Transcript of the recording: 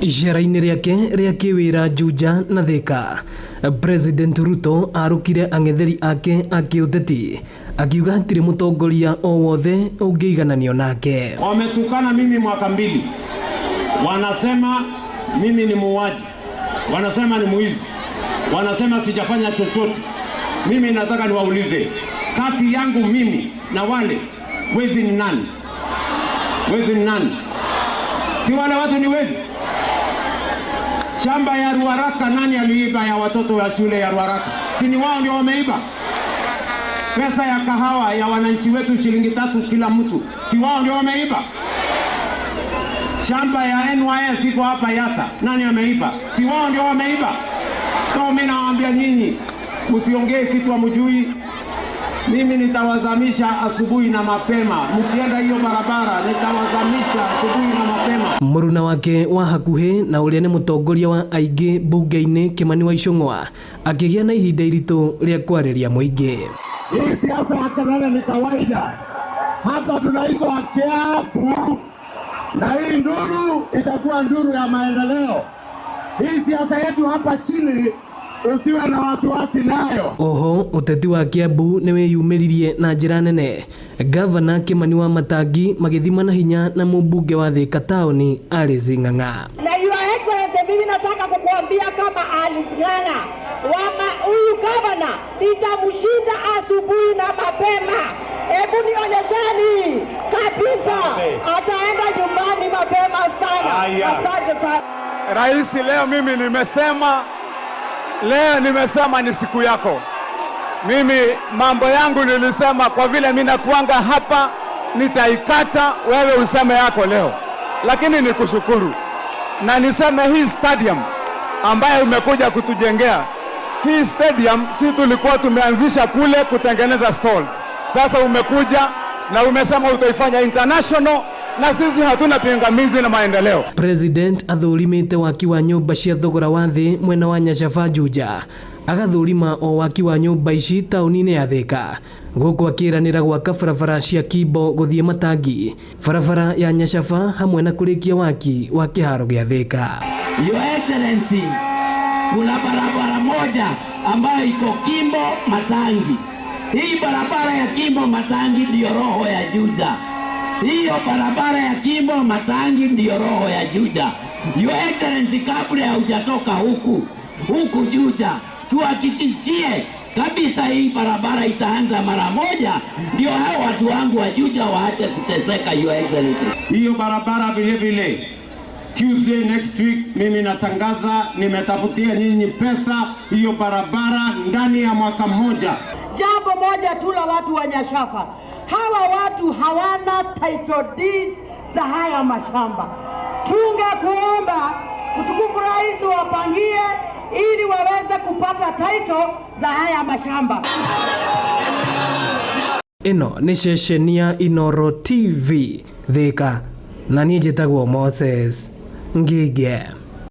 Icera-inĩ rĩake rĩa kĩwĩra Juja na Thika, President Ruto arũkire ang'etheri ake a kĩũteti akiuga hatirĩ mũtongoria o wothe ũngĩigananio nake. Wametukana mimi mwaka 2, wanasema mimi ni muuaji, wanasema ni mwizi, wanasema sijafanya chochote. Mimi nataka niwaulize, kati yangu mimi na wale wezi ni nani? Wezi ni nani? Si wale watu ni wezi? Shamba ya Ruaraka nani aliiba ya watoto wa shule ya Ruaraka? Si ni wao ndio wameiba? Pesa ya kahawa ya wananchi wetu shilingi 3 kila mtu, si wao ndio wameiba? Shamba ya NYS iko hapa Yatta, nani ameiba? Si wao ndio wameiba? So mimi nawaambia nyinyi, msiongee kitu hamjui. Mimi nitawazamisha asubuhi na mapema. Mkienda hiyo barabara nitawazamisha asubuhi na mapema. Mũruna wake wa hakuhĩ na ũrĩa nĩ mũtongoria wa aingĩ mbunge-inĩ Kimani wa Ichung'wa akĩgĩa na ihinda iritũ rĩa kwarĩria mũingĩ. Hii siasa ya kelele ni kawaida hapa, tunaitwa Kiambu na hii nduru itakuwa nduru ya maendeleo. Hii siasa yetu hapa chini usiwe na wasiwasi nayo. Oho ũteti wa Kiambu nĩ wĩyumĩririe na njĩra nene, Gavana Kimani wa Matangi magĩthimana hinya na mũmbunge wa Thika taũni Alice Ng'ang'a. Na Your Excellency, mimi nataka kukuambia kama Alice Ng'ang'a wama huyu gavana nitamshinda asubuhi na mapema. Hebu nionyeshani kabisa, ataenda nyumbani mapema sana. Asante sana. Rais, leo mimi nimesema, leo nimesema ni siku yako. Mimi mambo yangu nilisema, kwa vile mimi nakuanga hapa nitaikata, wewe useme yako leo. Lakini nikushukuru na niseme hii stadium ambayo umekuja kutujengea, hii stadium si tulikuwa tumeanzisha kule kutengeneza stalls. Sasa umekuja na umesema utaifanya international, na sisi hatuna pingamizi na maendeleo. President athũrimĩte waki wa nyũmba cia thogora wa thĩ mwena wa Nyacaba Juja, agathũrima o waki wa nyũmba ici taũni-inĩ ya Thika, gũkũ akĩranĩra gwaka barabara cia Kimbo gũthiĩ Matangi, barabara ya Nyacaba hamwe na kũrĩkia waki wa kĩharo gĩa Thika. Your Excellency, kuna barabara moja ambayo iko Kimbo Matangi. Hii barabara ya Kimbo Matangi ndiyo roho ya Juja. Hiyo barabara ya Kimbo Matangi ndiyo roho ya Juja. Your Excellency, kabla hujatoka huku Juja, tuhakikishie kabisa hii barabara itaanza mara moja, ndio hao watu wangu wa Juja waache kuteseka. Your Excellency, hiyo barabara vile vile Tuesday next week mimi natangaza nimetafutia nyinyi pesa hiyo barabara ndani ya mwaka mmoja. Jambo moja tu la watu wa Nyashafa, hawa watu hawana title deeds za haya mashamba. Tungekuomba mtukufu rais wapangie ili waweze kupata title za haya mashamba. Ĩno nĩ ceceni ya Inooro TV Thika, na niĩ njĩtagwo Moses Ngige.